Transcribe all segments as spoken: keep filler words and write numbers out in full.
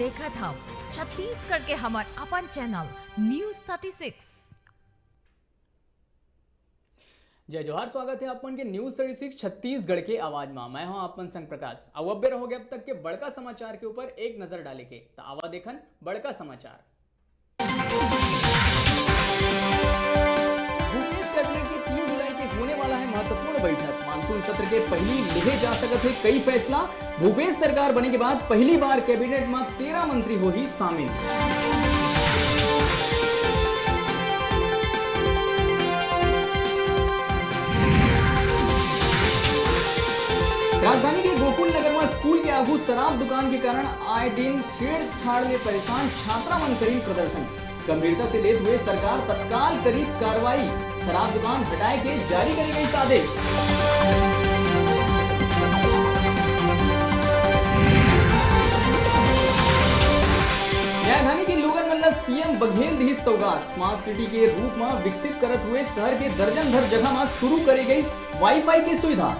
देखत हव छत्तीसगढ़ के हमर अपन चैनल न्यूज़ थर्टी सिक्स। जय जोहार, स्वागत हे आप मन के न्यूज़ थर्टी सिक्स छत्तीसगढ़ के आवाज मा। मैं हूं आप मन संग प्रकाश। अउ अब बेरा होगे अब तक के बड़का समाचार के ऊपर एक नजर डाले के। त आवा देखन बड़का समाचार। भूपेश कैबिनेट के तीन जुलाई के होने वाला है महत्वपूर्ण बैठक। मानसून सत्र के पहली लेहे जा सकत हे कई फैसला। भूपेश सरकार बने के बाद पहली बार कैबिनेट में तेरह मंत्री होही शामिल। राजधानी के गोकुल नगर में स्कूल के आगू शराब दुकान के कारण आए दिन छेड़छाड़ ले परेशान छात्रा मन करीन प्रदर्शन। गंभीरता से लेत हुए सरकार तत्काल करिस कार्रवाई, शराब दुकान हटाए के जारी करे गइस आदेश। राजधानी के लोगन मन ल सीएम बघेल दिहिस सौगात, स्मार्ट सिटी के रूप म विकसित करत हुए शहर के दर्जन भर जगह म शुरू करे गइस वाईफाई के सुविधा।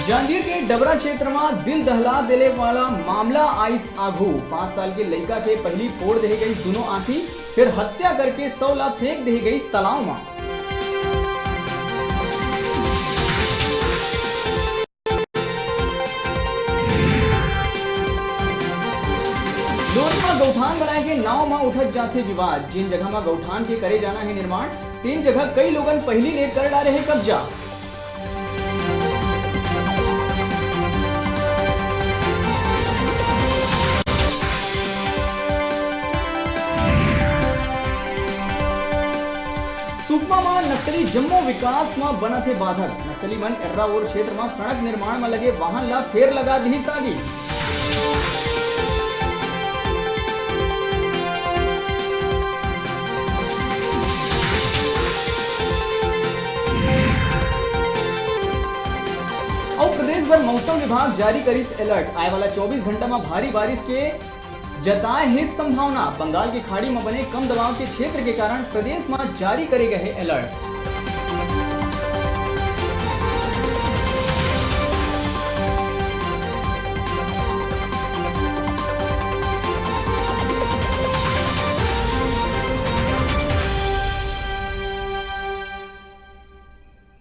जांजगीर के डबरा क्षेत्र म दिल दहला देले वाला मामला आइस आघू। पाँच साल के लइका के पहली फोड़ देहे गइस दुनों आंखी, फिर हत्या करके शव ला फेंक देहे गइस तालाब म। लोरमी म गौठान बनाए के नाव म उठत जाथे विवाद। जेन जगह म गौठान के करे जाना हे निर्माण, तेन जगह कई लोगन पहिली ले कर डारे हे कब्जा। सुकमा म नक्सली जम्मो विकास म बनत हे बाधक। नक्सली मन एर्रावोर क्षेत्र म सड़क निर्माण म लगे वाहन ला फेर लगा दिहिस आगी। अउ प्रदेश भर मौसम विभाग जारी करिस अलर्ट। आए वाला चौबीस घंटा म भारी बारिश के जताए हे संभावना। बंगाल के खाड़ी म बने कम दबाव के क्षेत्र के कारण प्रदेश म जारी करे गए हे अलर्ट।